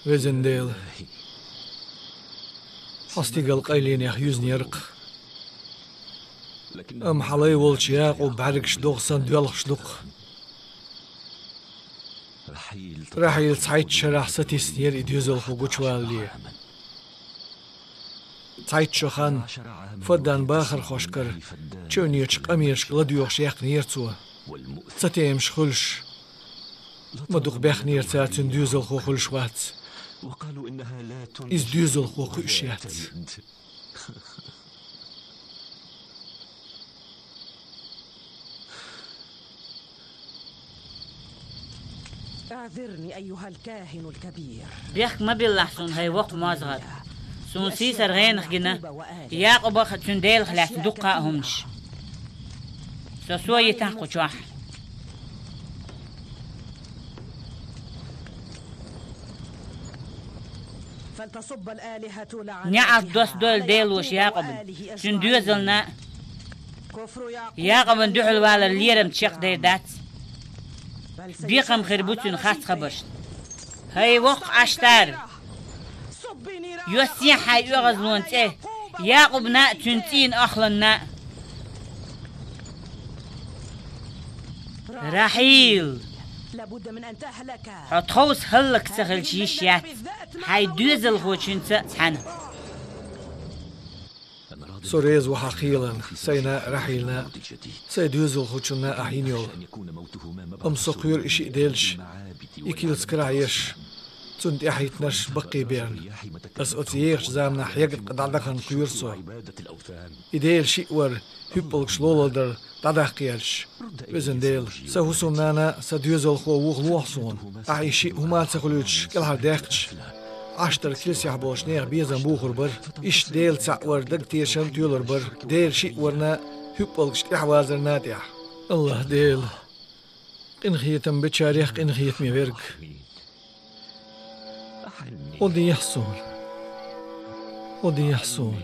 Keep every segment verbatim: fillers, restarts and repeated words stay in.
Везан Дела, хьо стигал къайленех юзнера-кх. Амма хьан лай волчу Якъубан бӀаьргаш догӀа санна доьлхуш ду-кх. Рахьил цхьайтта шарахь сатеснера и доьзалхо гучувалале. Цхьайтта шо хан Фаддан бахархошкара чевнечу къамелашка ладоьгӀуш яьккхинера цо. Цатемаш хуьлуш, ма дукха баьхнера цара цуьнан доьзалхо хуьлуш вац. Иза доьзалхо кхуьуш яц. أعذرني أيها الكاهن الكبير. Бехк ма биллахь суна, хӀай воккха мозгӀар. Суна сийсара гӀенах гина, Якъубах а, цуьнан Делах лаьцна дуккха а хӀуманаш. Со со йитахь кху чохь. فلتصب الآلهة لعناتها على يعقوب وآله إسرائيل. НеӀалт доссадойла Делоша Якъубна, цуьнан доьзална а. Якъубна дуьхьал валар лерам чекхдер дац. Бекхам хир бу цуьнан харц хабаршна. ХӀай воккха Ӏаштар! Йоссехьа хьайн оьгӀазлонан цӀе, Якъубна а, цуьнан цӀийнан охӀланна а. Рахьил! Хьо тховса хӀаллак ца хилча йиш яц, хьайн доьзалхочуьнца а цхьаьна. Со реза ву хьан кхелана, сайна а, Рахьилна а, сайн доьзалхочунна а ахь йина йолу. Амма со кхоьру и шиъ делча, и килс карахь еш, цунна тӀаьхьахӀиттинарш баккхийберна. Аса оцу ехачу заманахь хьегна къа дӀадахана кхоьру со. И Делан шиъ вар, хӀуьппалгаш лолла дар дӀадаккха гӀерташ. Везан Дела, сан хӀусамнана а, сан доьзалхо а вухалохьа суна. Ахь и шиъ хӀума а ца хуьлуьйтуш кӀелхьардаьккхича, Ӏаштар килсехь болчу нехан безам бухур бара. Иштта Дела цхьаъ вар дагтешам а тоьлур бара, Делан шиъ варна а, хӀуьппалгаш тӀаьхьавазарна а тӀехь. АллахӀ Дела, къинхетам бечарех къинхетаме верг! ГӀо дехьа суна! ГӀо дехьа суна!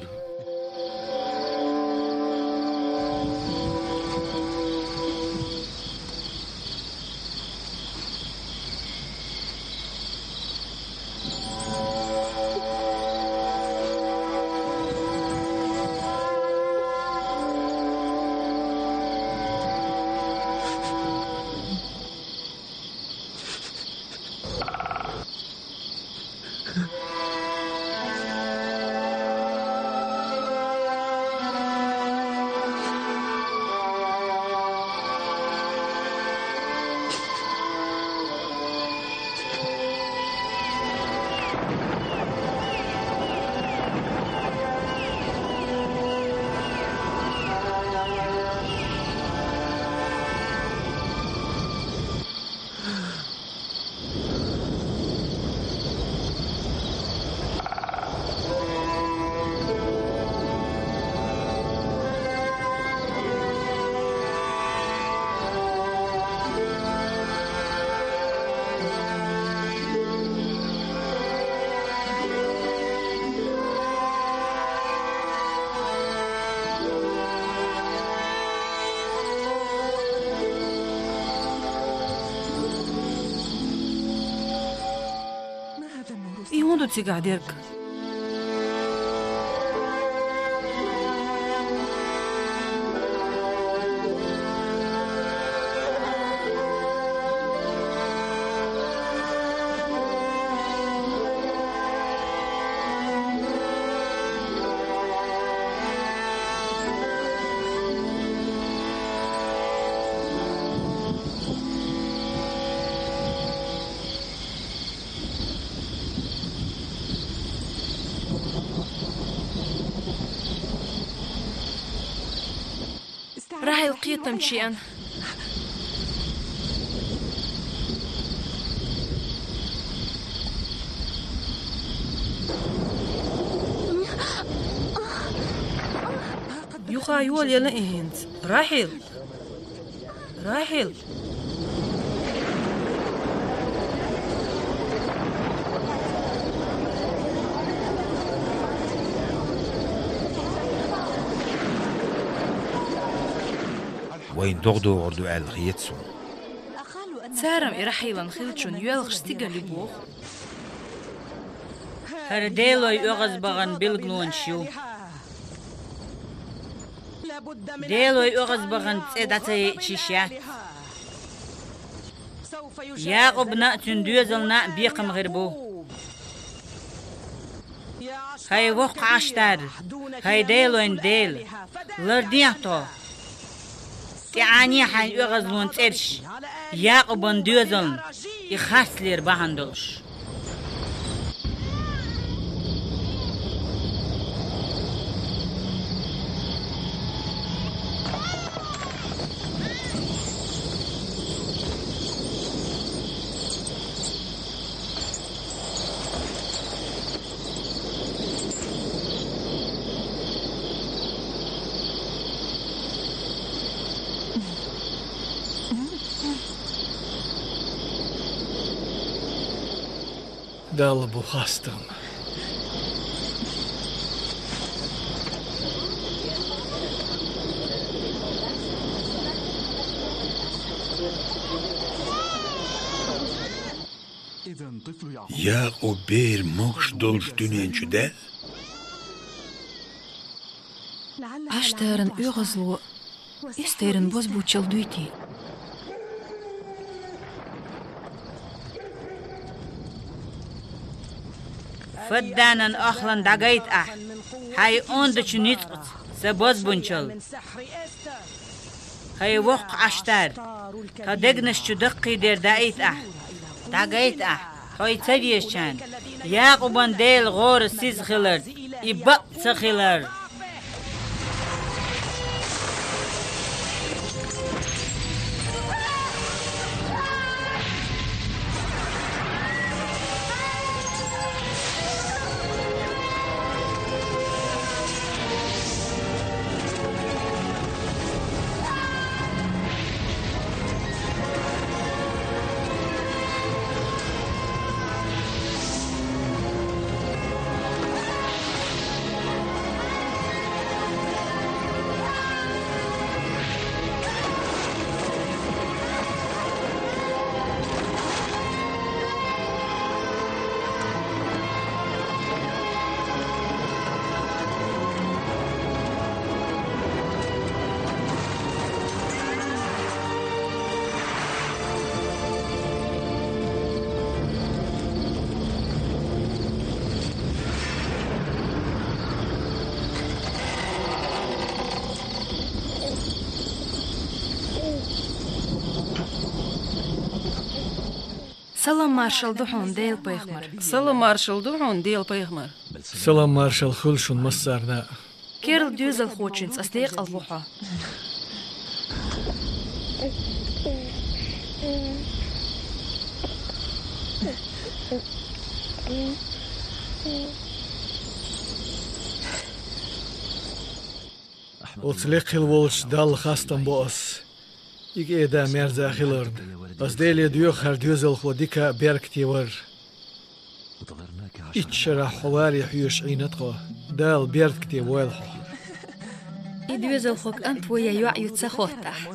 И хӀун ду цигахь дерг? Рахьил кхетам чу еана. Юха йолаелла и хӀинца. Рахьил! Рахьил! Вайна догӀа догӀур ду аьлла хета суна. Цара-м и Рахьилан хиллачунна йоьлхуш стигал ю боху. ХӀара Делой оьгӀазбахана билгалонаш ю. Делой оьгӀазбахана цӀе дӀа ца яйча йиш яц. Якъубна а, цуьнан доьзална а бекхам хир бу. ХӀай воккха Ӏаштар, хӀай Делойн Дела, лардехьа тхо. ТӀеӀане хьайн оьгӀазлон цӀераш, Якъубан доьзална и харцлера бахьана долуш. Далла бу хастам. Якъуб бер могуш долчу дуьнен чу даьлла? Ӏаштаран оьгӀазло Эстеран бозбунчалла дуй те? Фадданан охлан дӀагайта ахь, хьайн ондачу ницкъаца, сан бозбунчалла. ХӀай воккха Ӏаштар, тхан дегнаш чу даккхийдер даийта ахь, дӀагайта ахь, хьо и ца везачарна, Якъубан Дела гӀора сиза хиларца, и бакъ ца хилар. Салам маршалла ду хьуна, Делан пайхамар. Салам маршалла ду хьуна, Делан пайхамар. Салам маршалла хуьлда шуна массарна а. Керла доьзалхочуьнца ас декъал ву хьо. Оцу лекха хила волчу Далла хастам бо ас, и кӀеда-мерза хиларна. Ас Деле доьху хӀара доьзалхо дика а, беркате вар. Итт шарахь хьо варе хьоьжуш Ӏийна тхо. Дала беркате войла хьо. И доьзалхо кӀант ву я йоӀ ю ца хоттахь.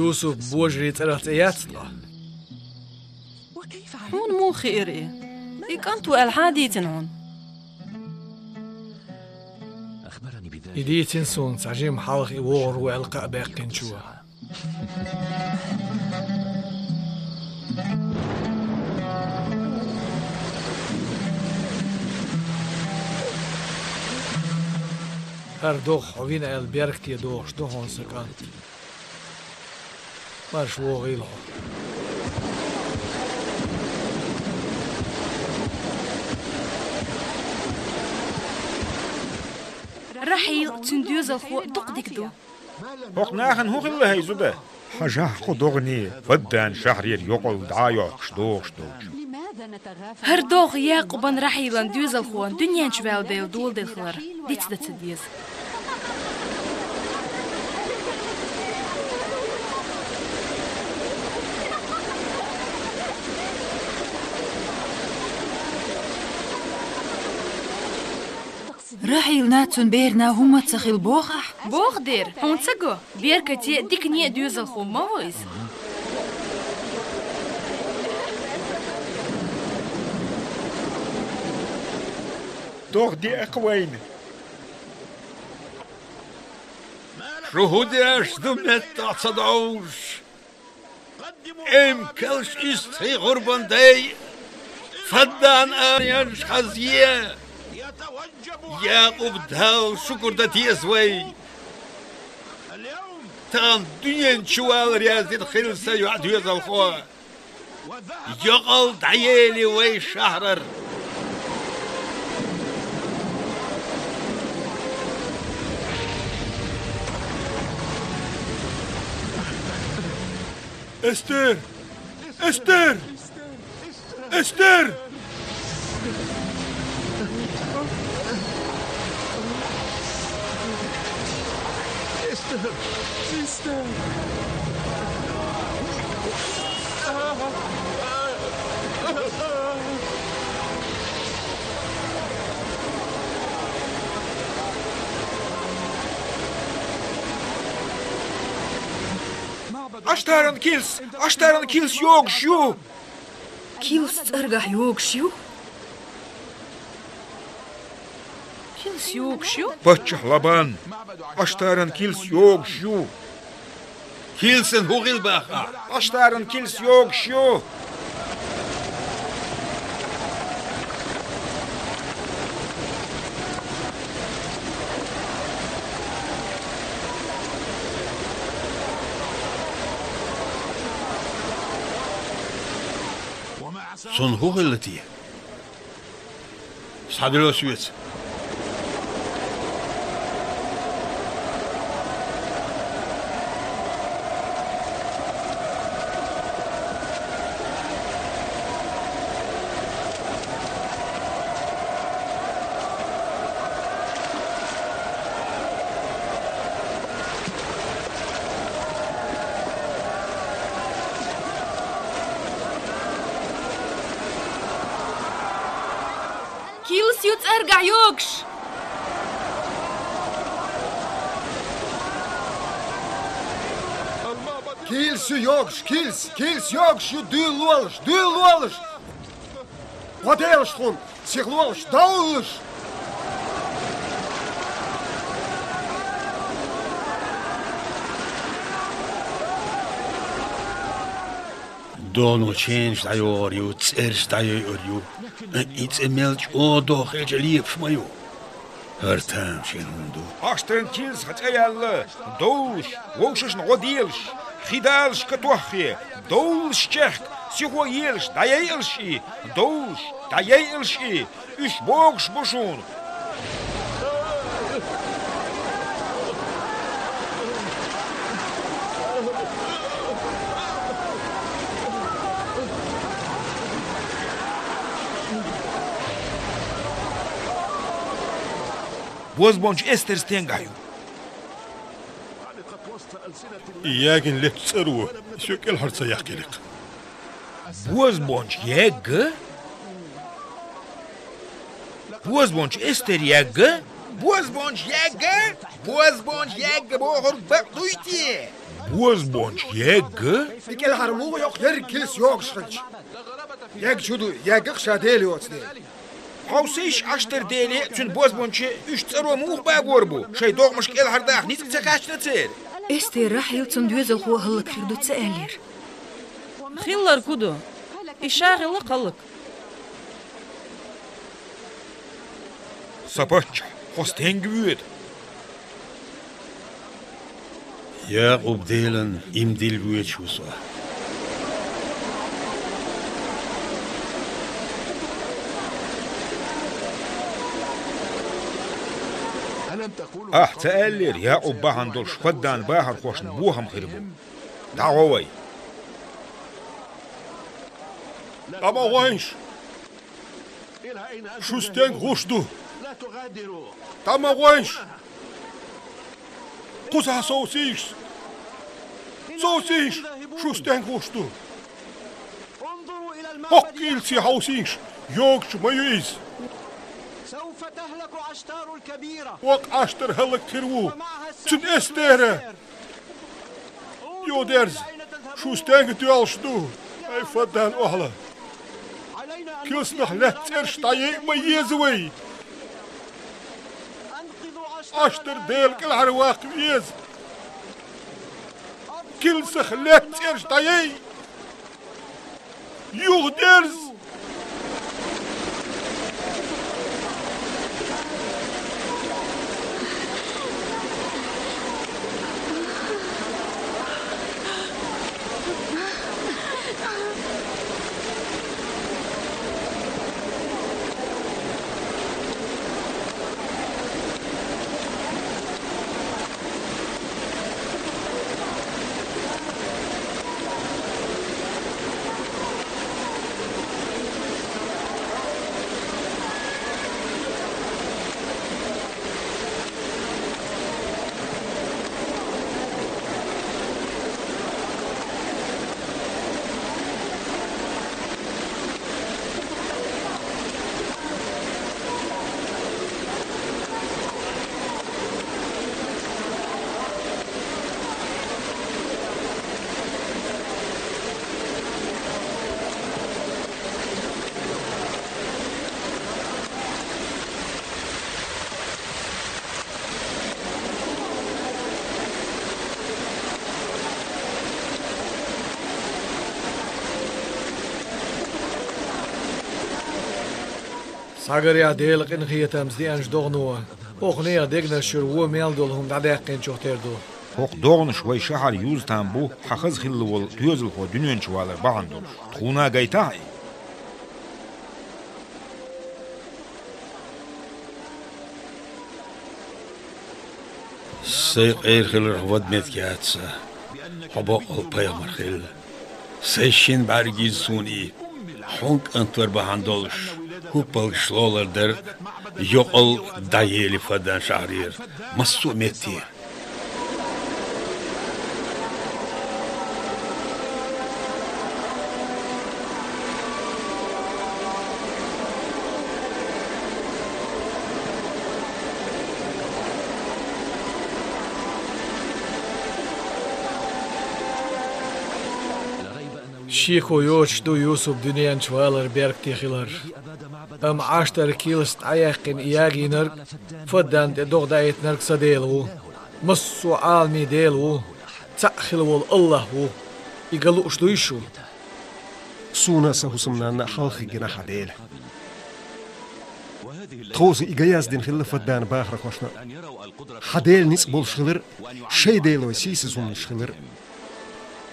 Юсуп божарийн цӀарах цӀе яц ткъа? Хьуна муха хиира и? И кӀант ву аьлла хьан дийцина хьуна? И дийцина суна цхьа жима хьалха и вогӀур ву аьлла кхаъ баьккхинчо. ХӀара догӀа хьо вина аьлла беркате дохуш ду хьуна сан кӀант. Марша вогӀийла хьо. Рахьил, цуьнан доьзалхо дукха дика ду. ХӀокху нахана хӀун хилла, хӀай зуда? Хьажахь кху догӀане, Фаддан шахьарера йокъалла дӀа а йоккхуш дохуш долчу. ХӀара догӀа Якъубан, Рахьилан доьзалхо дуьнен чу ваьлла дела доладелла хилар диц дан ца деза. Рахьилна, цуьнан берна хӀумма а ца хилла боху ахь? Боху дера, хьуна ца го? Беркате а, дикане а доьзалхо ма ву иза. ДогӀа деа-кх вайна. Шу хӀун деш ду, меттах ца довш? Эм калш, уж цхьа гӀурбан дай, Фаддан аянаш хазъе. Якъуб Далла шукур дан деза вай. Тахан дуьнен чу вала раьза дина хилла са йоӀ доьзалхо. Йокъал дӀаели вай шахьарара. Эстер! Эстер! Эстер! Аштаран килс! Аштаран килс йогуш ю! Килс цӀергахь йогуш ю? Килс йогуш ю? Паччахь Лабан, Аштаран килс йогуш ю. Килсан хӀун хилла боху ахь? Аштаран килс йогуш ю. Цунна хӀун хилла те? Схьадоьлла соьца. Килс ю цӀергахь йогуш! Килс ю йогуш, килс, килс йогуш ю, дуьйла лолаш, дуьйла лолаш! ГӀо делаш тхуна, сиха лолаш, довлалаш! ДогӀано ченаш дӀайогӀур ю, цӀераш дӀайойур ю. И цӀе мел чӀогӀа догӀа хилча лепаш ма ю. ХӀара тамашийна хӀума ду. Аштаран килс хьан цӀе яьлла, довлалаш, вовшашна гӀо делаш, хи далаш катоххе, довлалаш чехка, сихо елаш, дӀайайалаш и, довлалаш, дӀайайалаш и, уьш богуш бу шуна. Бозбунча Эстер стенгахь ю? И ягийна летта цӀаро, и соьга кӀелхьара ца яккхийла-кх. Бозбунча ягга? Бозбунча Эстер ягга? Бозбунча ягга? Бозбунча ягга бохург бакъ дуй те? Бозбунча ягга? И кӀелхьара муха йоккху ерриг килс йогуш хилча? Ягга чу ду, ягга-кх ша Дела йоцу дела. Хьовсийша, Аштар деле а, цуьнан бозбунче а уьш цӀаро муха багор бу? Шайн догӀмаш кӀелхьардаха ницкъ ца кхаьчна церан? Эстера Рахьил, цуьнан доьзалхо а хӀаллакьхир ду ца аьллера. Хилларг хӀун ду? И ша хилла-кх хӀаллак. Сан паччахь, хьо стенга воьду? Якъуб-Делан иман дилла воьдуш ву со. Ахьа ца аьллера, Якъуб бахьана долуш Фаддан бахархошна бохам хир бу? ДӀагӀо вай! ДӀа ма гӀойша! Шу стенга гӀуш ду? ДӀа ма гӀойша! Кхузахь совсийша! Совсийша! Шу стенга гӀуш ду? ХӀокху кӀилсе хьовсийша, йогуш ма ю иза! ХӀокху Аштар хӀаллакьхир ву, цуьнан Эстера! Юха дерза, шу стенга доьлхуш ду, ай Фаддан охьла! Килснах лаьтта цӀераш дӀаяйа ма еза вай! Ӏаштар Делан кӀелхьара ваккха веза. Килсах лаьтта цӀераш дӀаяй. Юха дерза. Схьагарехь, Делан къинхетамца деанчу догӀано, оха нехан дегнаш чуьра вон мел долу хӀума дӀадаьккхинчух тера ду. ХӀокху догӀанаш вай шахьар Юза-Там бу, хьан хаза хилла волу доьзалхо дуьнен чу валар бахьана долуш. Тхуна а гайтахьа и? Сайн къера хиларх вада меттиг яц сан, хьо баккъал пайхамар хилла. Сайн шина бӀаьрг иза суна и, хьуна кӀант вар бахьана долуш, хӀуппалгаш лолар дара, йокъал дӀаели Фадан шахьарера массо а метте. Шеко йоцуш ду Юсуп дуьнен чу валар беркате хилар. Амма Ӏаштар килс дӀаяьккхина и ягийнарг, Фадан тӀе догӀа даийтинарг сан Дела ву. Массо а Ӏаламийн Дела ву. Цхьаъ хила волу АллахӀ ву. И ган лууш дуй шу? Суна а, сан хӀусамнанна а хьалха гина хьан Дела. Тховса и ган яздина хилла Фаддана бахархошна. Хьан Дела ницкъ болуш хилар, шайн делой сийсаз хӀуманаш хилар.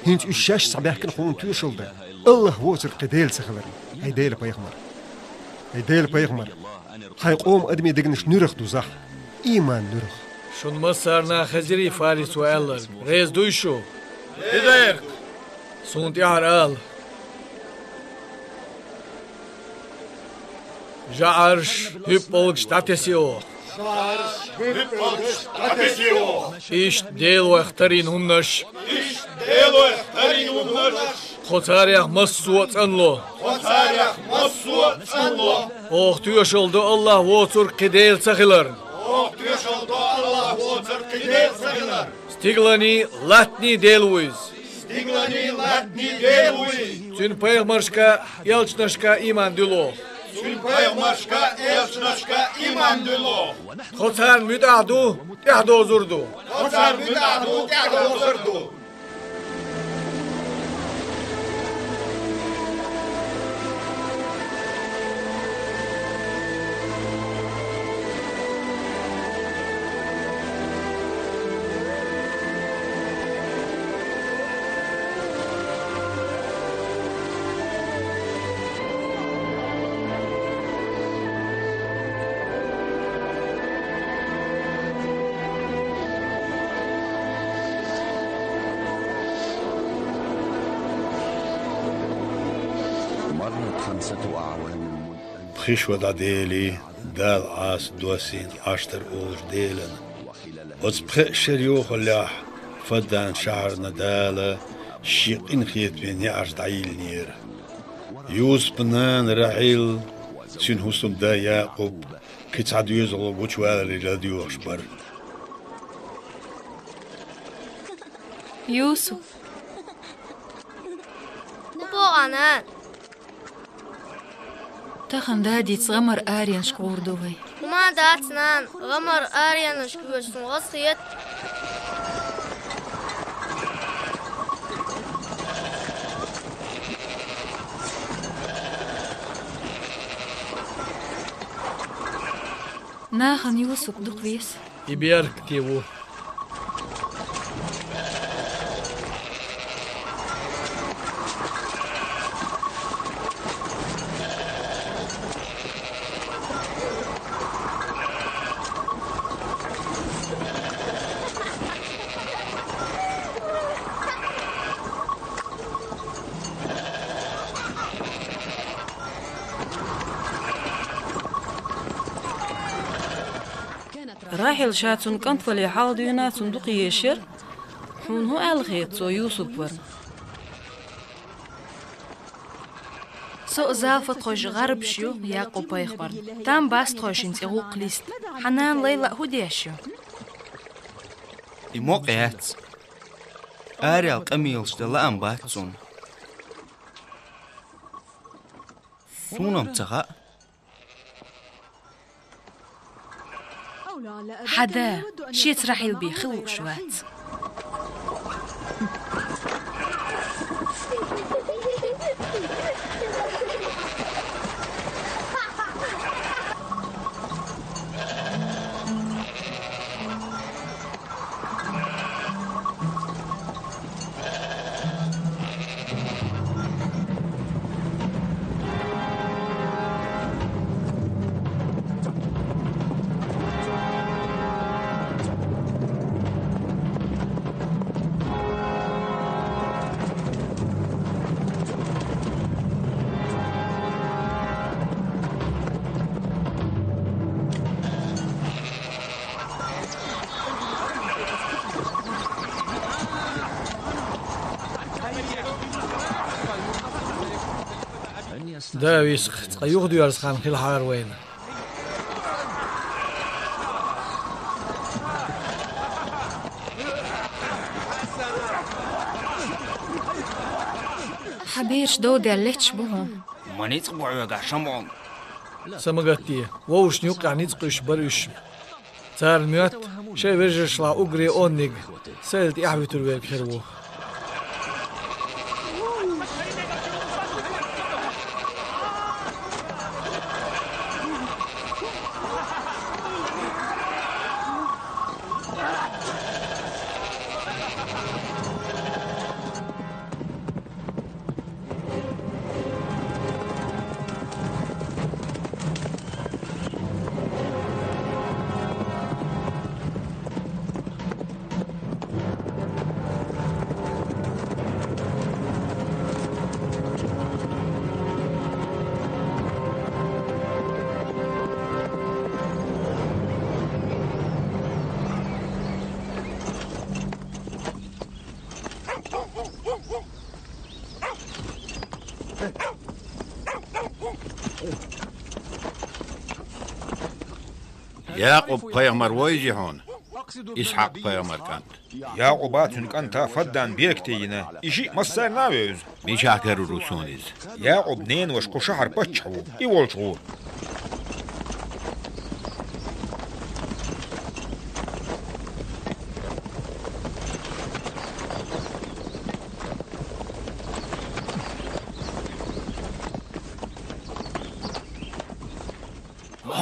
ХӀинца уьш шаьш схьабаьхкина хьуна тоьшалла дан, АллахӀ воцург кхин Дела ца хиларна. Ай Делан пайхамар! Ай Делан пайхамар! Хьайн къоман адамийн дегнаш нуьрах дузахь, ийман нуьрах. Шун массарна а хезирий Фарисо аьлларг? Реза дуй шу? Хезира. Суна тӀаьхьара ала. ЖаӀарш, хӀуьппалгаш дӀатесий оха. Иштта Делойх тарийна хӀуманаш. Иштта Делойх тарийна хӀуманаш. Кхо царех массо а цӀанло. Кхо царех массо а цӀанло. Оха тоьшалла до АллахӀ воцург кхин Дела ца хиларна. Оха тоьшалла до АллахӀ воцург кхин Дела ца хиларна. Стигаланий, латтаний Дела ву иза. Стигаланий, латтаний Дела ву иза. Цуьнан пайхамаршка, элчанашка ийман дуьлло. Цуьнан пайхамаршка, элчанашка ийман дуьлло. Тхо царна муьтӀахь ду, тӀаьхьадозур ду. Тхо царна муьтӀахь ду, тӀаьхьадозур ду. Пхи шо дӀаделий, Дала Ӏаса доссийна Ӏаштар олучу Делан. Оцу пхеа шеран йохаллехь Фаддан шахьарна Дала Шен къинхетаман неӀарш дӀайиллинера. Юсупан нана Рахьил, цуьнан хӀусамда Якъуб кхин цхьа доьзалхо гучуваларе ладоьгӀуш бара. Юсуп! ХӀун боху, нана? Тахан дадийца гӀамар аренашка гӀур ду вай. Хьума дац, нана, гӀамар аренашка гӀур сун гӀаз хет. Нахана Юсуп дукха веза. И беркате ву. Рахьил ша цун кӀант вале хьалха дуьйна цунна дукха езаш яр. Хьуна хӀун аьлла хета цо Юсуп варна? Со а Залфа тхойша гӀарбаш ю Якъуб-пайхамарна. Там бац тхойшинна цӀе гӀуллакх листа. Хьан нана Лайла хӀун деш ю? И мукъа яц. Араяла къамелаш дан лаам бац цунна. Суна-м ца хаьа. Хьада, шеца Рахьил бе хила лууш вац. Да, висха, цкъа юхадоьрзу хан хилахьара вайна. Хьан бераш дов даьлла летташ бу хьуна? Ма ницкъ бу хьоьгахь, ШамӀон. Са ма гатде, вовшашна юккъехь ницкъ уьш бара уьш. Царна моьтту, шайн вежаршла уггаре онниг, сайла тӀехь вуьтур верг хир ву. Якъуб-пайхамар вовзий хьуна? Исхьакъ-пайхамар кӀант. Якъуба, цуьнан кӀанта Фаддан беркате йина, и шиъ массарна а вевза. Мичахь карор ву суна иза? Якъубан ненаваша кху шахьаран паччахь ву, и волчу гӀура.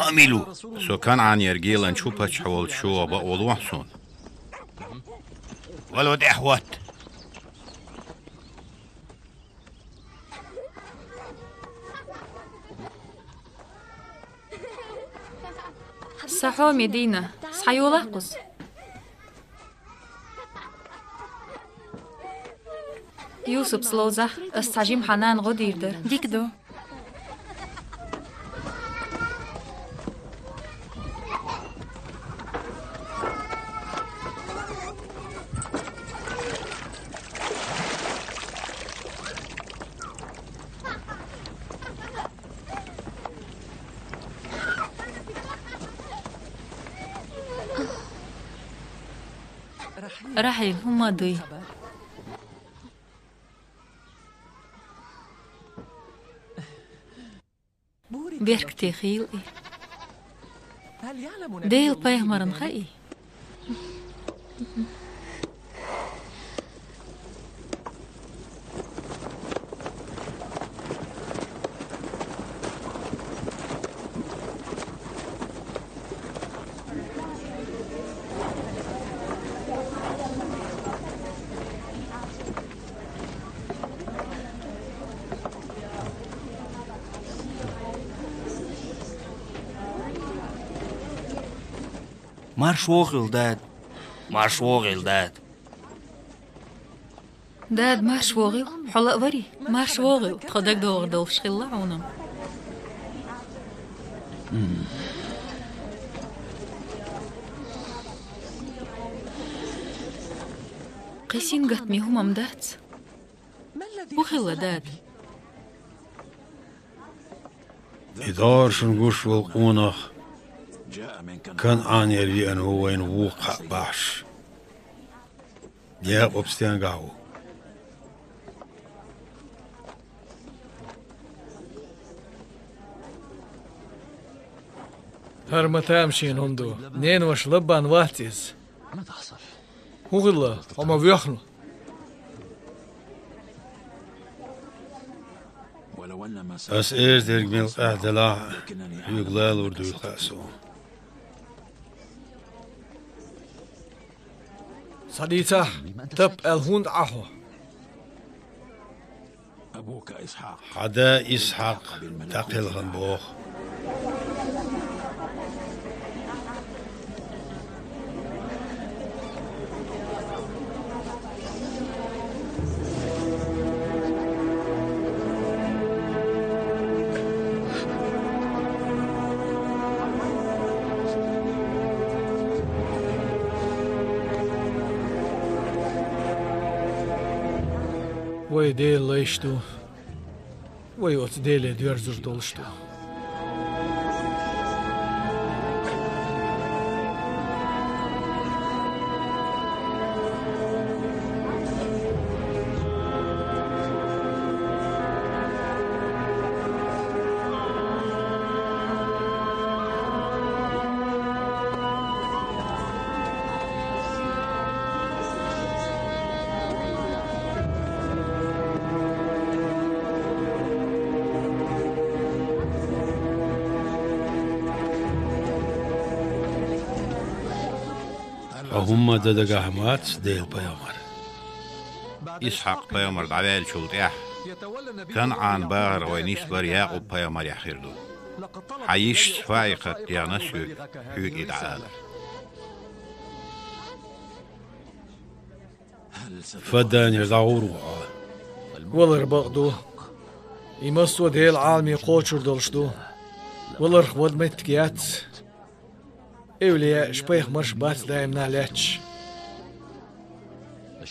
Амилу! Со КанӀанера геланчу паччахь волчу чу ваха бакъо лохьа суна. Вало тӀаьхьа хӀотта! Сан хьоме дийна, схьайолахь кхуза. Юсупца ловзахь, ас цхьа жима хьан нана гӀо дийр дара. Дика ду. Рахьил, хӀун ма дуй? Беркате хийла и. Делан пайхамарна хаьий? Марша вогӀийла, дада. Марша вогӀийла, дада. Дада, марша вогӀийла, хьо ла а варий? Марша вогӀийла, тхо дагадогӀур долуш хилла хьуна. Кхин сингаттаме хӀума-м дац. ХӀун хилла, дада? И догӀур шуна гуш волу къонах КанӀанера веана ву, вайна вукху кхаъ бахьаш. Якъуб стенгахь ву? ХӀара ма тамашийна хӀума ду. Ненан ваша Лаббан вац иза. ХӀун хилла, хьо ма воьхна? Ас эр дерг мел къаьхьа делахь а, хьоьга лалур дуй хаьа суна. Схьадийцахь, тап аьлла хӀунда Ӏа хьо? Хьан да Исхьакх дӀакхелхина боху. Вай Делан лайш ду. Вай оцу Деле доьрзур долуш ду. Хьо хӀумма дан дагахь ма вац, Делан пайхамар. Исхьакх-пайхамар дӀаваьллачул тӀаьхьа КанӀан бахарх вай нисбар Якъуб-пайхамарехь хир ду. Хьан йишица фаикхат дегӀна соьга, хьоьга и дӀаалар. Фадданера дӀагӀур ву хьо. Валар бакъ ду. И массо а Делан Ӏаламе кхочур долуш ду. Валарх вада меттиг яц. Эвлаяаш, пайхамарш бац даимна лаьтташ.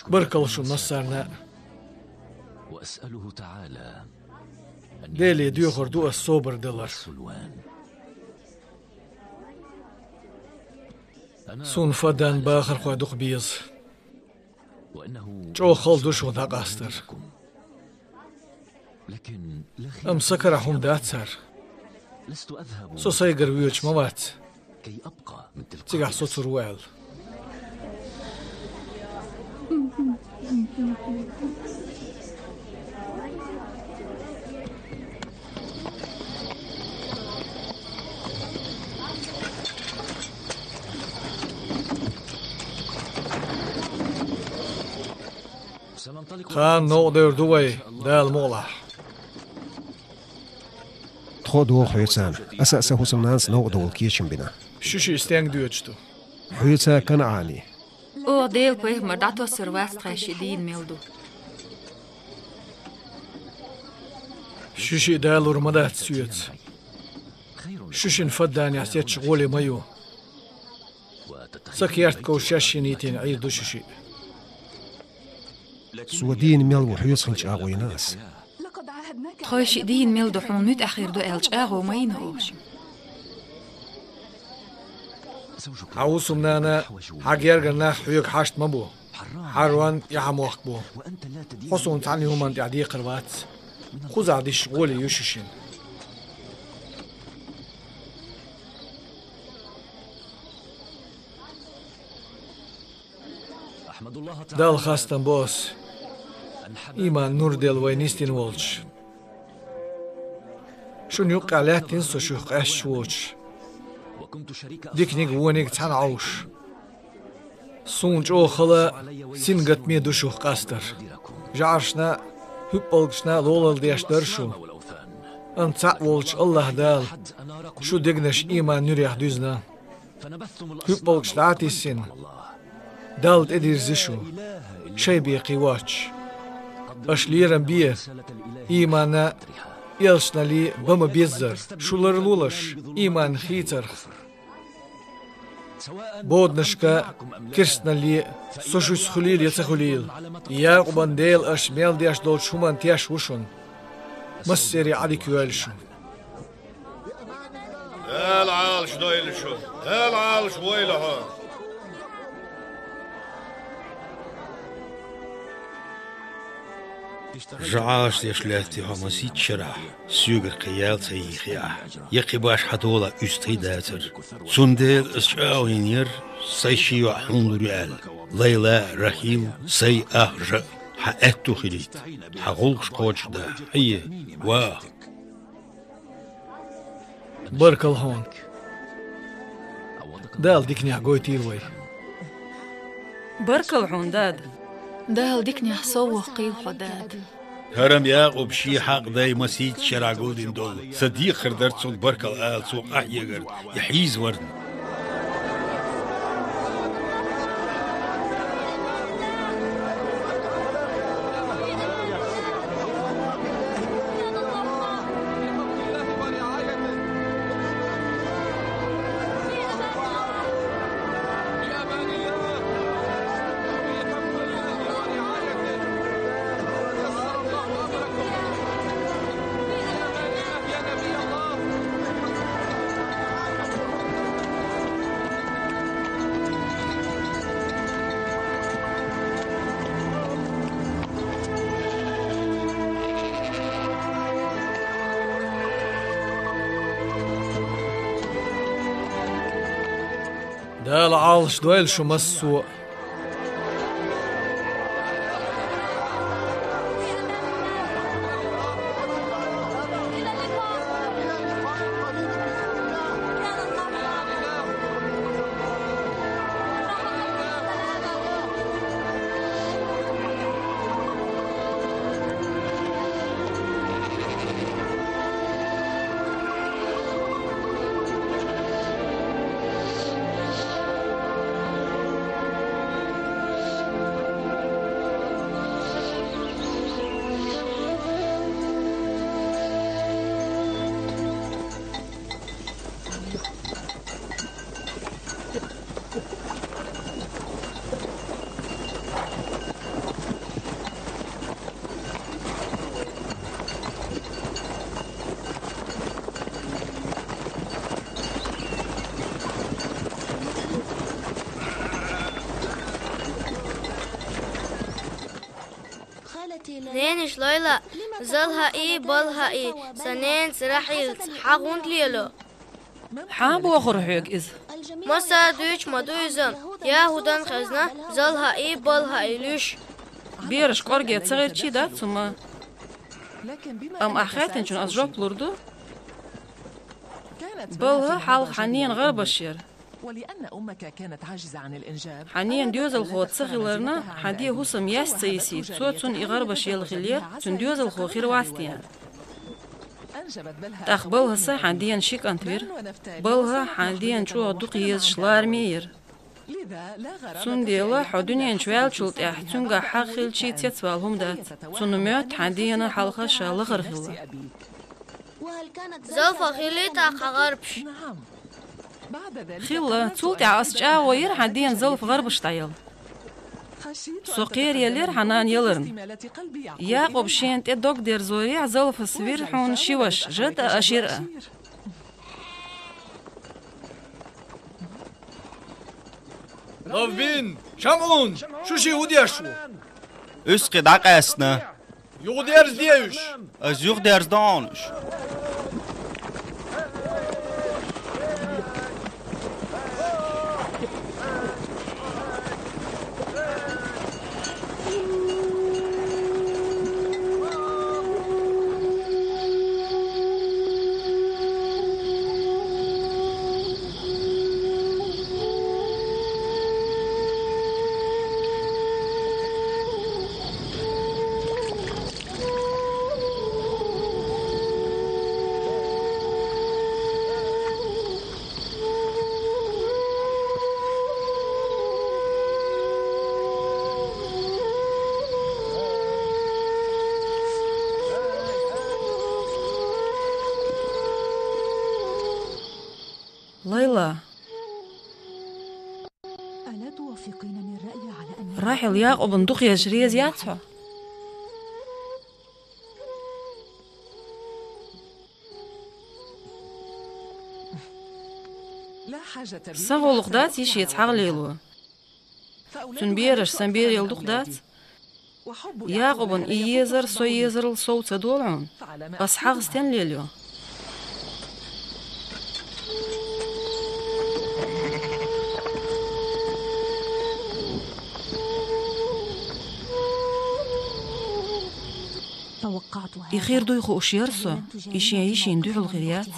Баркалла шун массарна а. Деле доьхур ду ас собар далар. Суна Фаддан бахархой дукха беза. ЧӀогӀа хала ду шуна дӀакъастар. Амма сан карахь хӀума дац хӀара. Со сайгара воьдуш ма вац. Цигахь со цур ву аьлла. Кхана новкъа девр ду вай, Дала мукъалахь. Тхо а догӀу хьоьцарна. Аса а сан хӀусамнанас новкъа довла кечам бина. Шу шиъ стенга доьдуш ду? Хьоьца КанӀане. Оха Делан пайхамар дӀатоссур вац, тхайн шиъ дийна мел ду. Шу шиъ далур ма дац соьца. Шу шина Фадданехь сетташ гӀоле ма ю. Сан керта ков шаьш йинайтина Ӏийр ду шу шиъ. Со дийна мел ву хьоьца хила чӀагӀо йина ас. Тхойшиъ дийна мел ду, хьуна муьтӀахь хир ду аьлла чӀагӀо ма йина оха шуна. Хьан хӀусамнана, хьан гергара нах хьоьга хьашт ма бу. Хьарон я хьан мохк бу. Хьо суна цхьана хӀуманна тӀехь декхар вац. Кхузахь дисча гӀоле ю шу шина. Далла хастам бо ас, иман нур делла вай нисдина волчу. Шуна юккъехь лаьттина со шух къаьсташ воцуш. Диканиг а, вониг а цхьаьна Ӏовш. Суна чӀогӀа хала сингаттаме ду шух къастар. ЖӀаршна а, хӀуьппалгашна а лолла деш дара шу. Амма цхьаъ волчу АллахӀ Дала шун дегнаш иман нуьрех дуьзна. ХӀуьппалгаш дӀа а тиссина, Далла тӀедирзи шу, шайн бен кхин воцуш. Аша лерам бе, иман а, элчанал а бан ма-беззара, шу ларлолаш иман хийцарх. Боданашка а, керстаналле а со шуьца хуьлийла я ца хуьлийла, Якъубан Дела аша мел деш долчу хӀуманна теш ву шуна. Массаре а Ӏадика йойла шу. Дала Ӏалаш дойла шу, Дала Ӏалаш войла хьо. ЖӀараш деш лаьттий хьо масийтта шарахь, соьгара кхин ял ца йийхи ахь, я кхин баш хьан тола уьстагӀий дацара. Цундела аса чӀагӀвинера, сайн ши йоӀ хьуна лур ю аьлла, Лайла а, Рахил а, сайн а, ахь а, хьан аьтту хилийта, хьан гӀуллакхаш кхочушдан, хьае, ваха. Баркалла хьуна. Дала диканехь гойтийла вай. Баркалла хьуна, дада. Дала диканехь сов воккхийла хьо, дада. ХӀара-м Якъуб шен хьакъ дай масийтта шарахь гулдина долу. Сан декхар дара цунна баркалла ала, цо къахьегарна, и хьийзаварна. Дала Ӏалаш дойла шу массо а. Ненаш Лайла, Залхаи, Балхаи, сан ненца Рахьилца хьан гӀунда лело? Хьан бохура хьоьга иза? Масса дуьйцуш ма ду иза, ЯхӀудан хезна Залхаи, Балхаи луьйш. Бераш кӀорге ца гӀирчий дац хӀума. Амма ахь хаьттинчунна ас жоп лур ду. Балха хьалха хьан ненан гӀарбаш яра. Хьан ненан доьзалхо ца хиларна, хьан ден хӀусам яьсса ца йисийта, цо цунна и гӀарбаш елла хиллера, цуьнан доьзалхо хир вац те аьлла. ТӀаккха Балхаса хьан дена ши кӀант вира. Балха хьан дена чӀогӀа дукха езаш лараме яра. Цундела хьо дуьнен чу ваьллачул тӀаьхьа цуьнгахь хьагӀ хилчий цецвала хӀума дац. Цунна моьтту хьан дена хьалха ша лахара хилла. Залфа хиллий тӀаккха хьан гӀарбаш? Хилла, цул тӀаьхьа ас чӀагӀо йира хьан дена Залфа гӀарбаш дӀаяла. Со кхераелира хьан нана яларна. Якъуб шена тӀе дог дерзорехь Залфас вира хьуна ши ваша, Жад а, Ашир а. Лавбин, Шамъун, шу шиъ хӀун деш ву? Уьш кхин дӀакъаьстина. Юхадерзаде уьш! Ас юхадерзадо хьуна уьш. Лайла. ألا توافقينني الرأي على أن Рахьил, Якъубан дукха езаш реза яц хьо? Сан гӀулакх дац йишеца хьагӀ лело. Цун бераш сан берал дукха дац. Якъубан и езар со езарал сов ца долу хьуна. Ас хьагӀ стенна лелайо? И хир дуй хууш яра со, и шен йишина дуьхьал хир яц.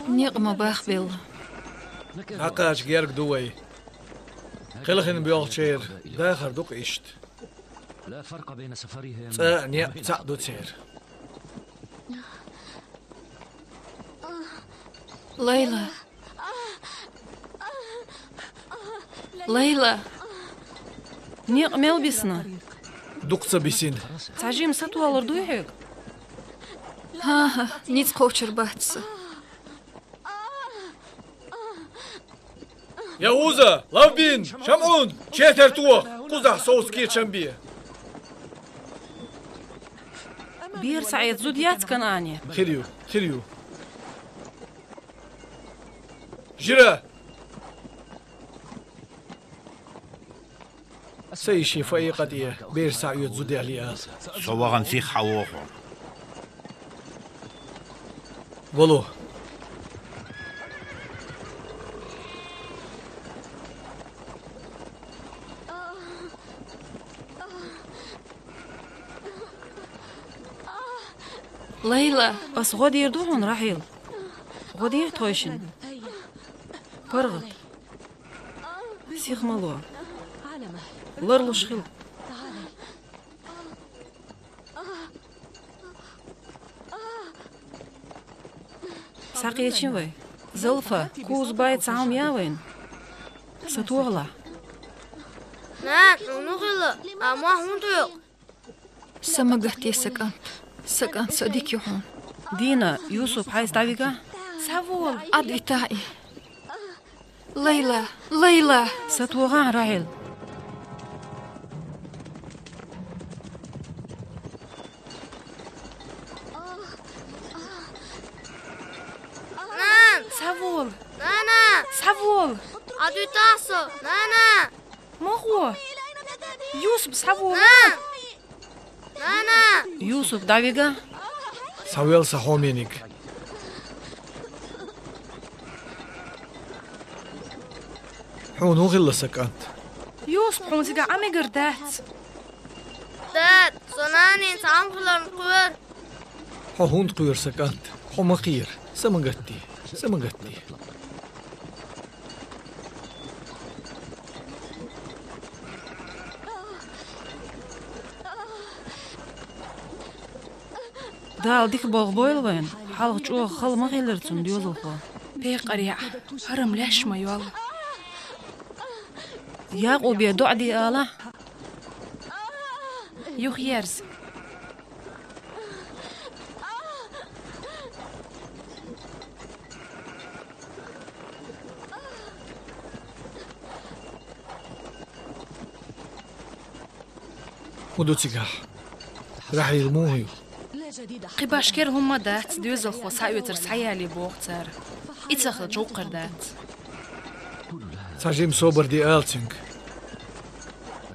Некъ ма бахабелла. ДӀакхача герга ду вай. Кхелхина боьлхучеран дахар ду-кх иштта. ЦӀа а, некъ а цхьаъ ду церан. Лайла. Лайла. Некъ мел бисна? Дукха ца бисина. Цхьа жима сатохалур дуй хьоьга? ХӀан-хӀа, ницкъ кхочур бац сан. ЯхӀуза, Лавбин, ШамӀун, четар тоха, кхузахь совца кечам бе. Бер схьаэца зуда яц КанӀане? Хир ю, хир ю. Жира! Сан йишин Фаикъа тӀе бер схьаоьцу зуда яхье ала. Со вахана сиха хьан вогӀу хьо. Вало. Лайла. Ас гӀо дийр ду хьуна, Рахьил. ГӀо дехьа тхойшинна. ПаргӀат. Сиха ма ло. Ларлуш хила. Схьакхечийла вай. Залфа, кхузза бай цхьа хӀума я вайна? Сатохалахь. Нана, хьуна хӀун хилла? Амма хӀун ду? Са ма гатде, сан кӀант. Сан кӀант, сан дика ю хьуна. Дина, Юсуп хьайца дӀавигахьа? Схьавола. Ӏадвитахьа и. Лайла, Лайла! Сатохахьа, Рахьил. Нана! Схьавола! Нана! Схьавола! Ӏадвитахьа со, нана! Ма гӀо! Юсуп, схьавола! Нана! Нана! Юсуп, дӀавигахьа! Схьавел, сан хьомениг. Хьуна хӀун хилла, сан кӀант? Юсуп, хьуна цигахь Ӏамигар дац. Дад, со нанна цхьа хӀума хиларна кхоьру. Хьо хӀунда кхоьру, сан кӀант? Хьо ма кхера. Са ма гатде. Са ма гатде. Дала дика болх бойла вайна, хьалха чӀогӀа хала ма хилира цунна доьзалхо. Пекъарий, хӀара-м леш ма йолла. Якъубе доӀа де алахьа. Юхаерза. ХӀун ду цигахь? Рахьил муха ю? Кхин башха кхера хӀума дац, доьзалхо схьаоьцург схьаяле боху цара. И ца хилча, вукхар дац. Цхьа жима собар де ала цуьнга.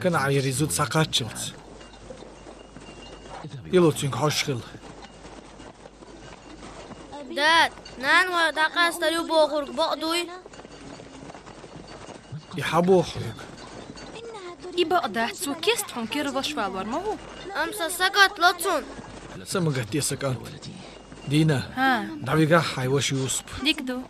КанӀанера и зуда схьакхаччалц. Ило цуьнга хьожуш хила. Дад, нана вай дӀакъаьстар ю бохург бакъ дуй? И хьан боху хьоьга? И бакъ дац, цо кеста хьуна керланаш валор ма ву. Амма сан са гатла цунна. Са ма гатде, сан кӀант. Дина, хӀа, дӀавигахьа хьайн ваша Юсуп. Дика ду.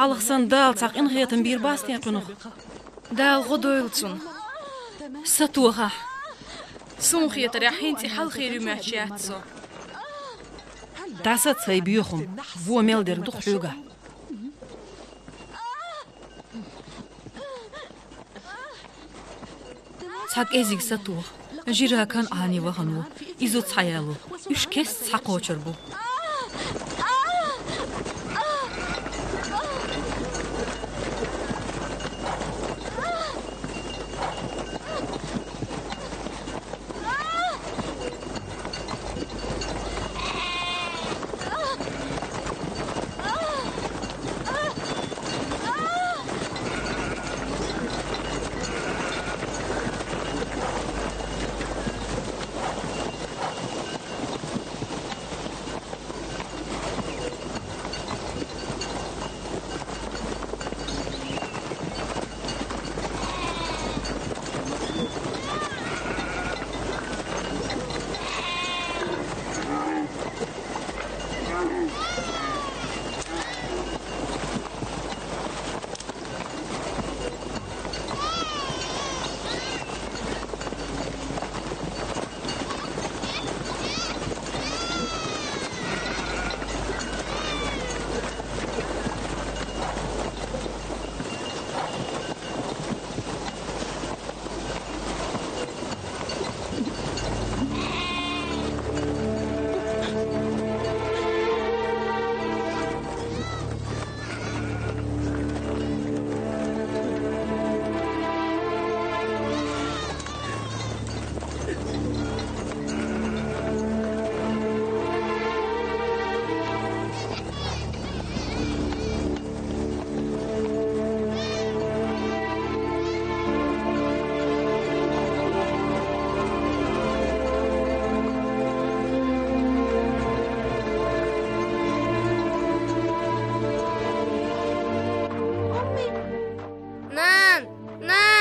Хьалха санна Дала цхьа къинхетам бийр бац те кхунах? Дала гӀо дойла цунна. Сатохахь. Суна хетарехь, хӀинца и хьалхара юм моьттуш яц со. ДӀасаца хьай боьхам, во мел дерг ду-кх хьоьгахь. Цхьа кӀезига сатоха. Жира КанӀане вахана ву. Иза цхьа яло. Уьш кест цхьа кхочур бу. Нана! Нана!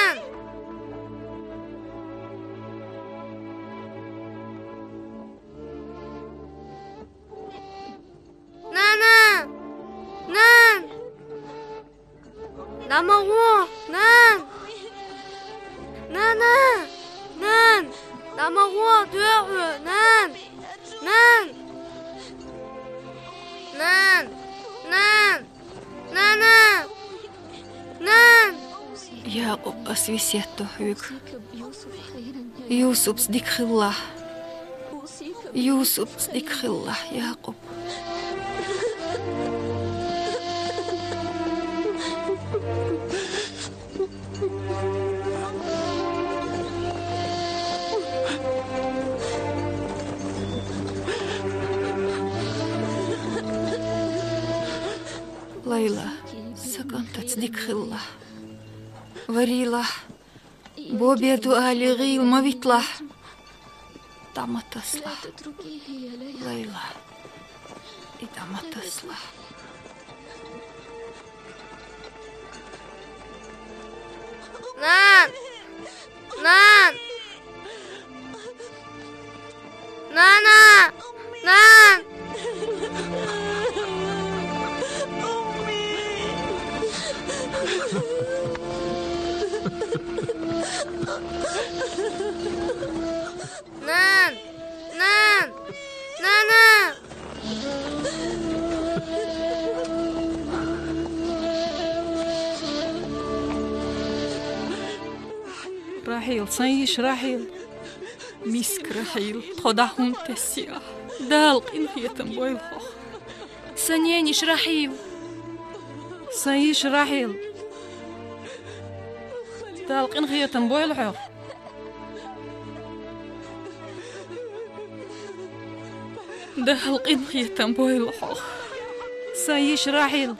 Нана! Нана! ДӀа ма гӀо, нана! Нана! Нана! ДӀа ма гӀо, доьху, нана! Нана! Нана! Нана! Нана! Нана! Якъуб, ас весет до хьоьга. Юсупца дика хилалахь. Юсупца дика хилалахь, Якъуб. Лайла, сан кӀантаца дика хилалахь. Варилахь. Бобе ду алий, гӀийла ма витлахь. ДӀа ма таслахь. Лайла, и дӀа ма таслахь. Нана! Нана! Нана! Нана! Нана! Нана! Нана! Рахьил, сан йиша Рахьил. Миска Рахьил, тхо дӀа хӀунда тесси ахь? Дала къинхетам бойла хьох. Сан нениш Рахьил. Сан йиша Рахьил. Дала къинхетам бойла хьох. Дала къинхетам бойла хьох. Сан йиша Рахьил.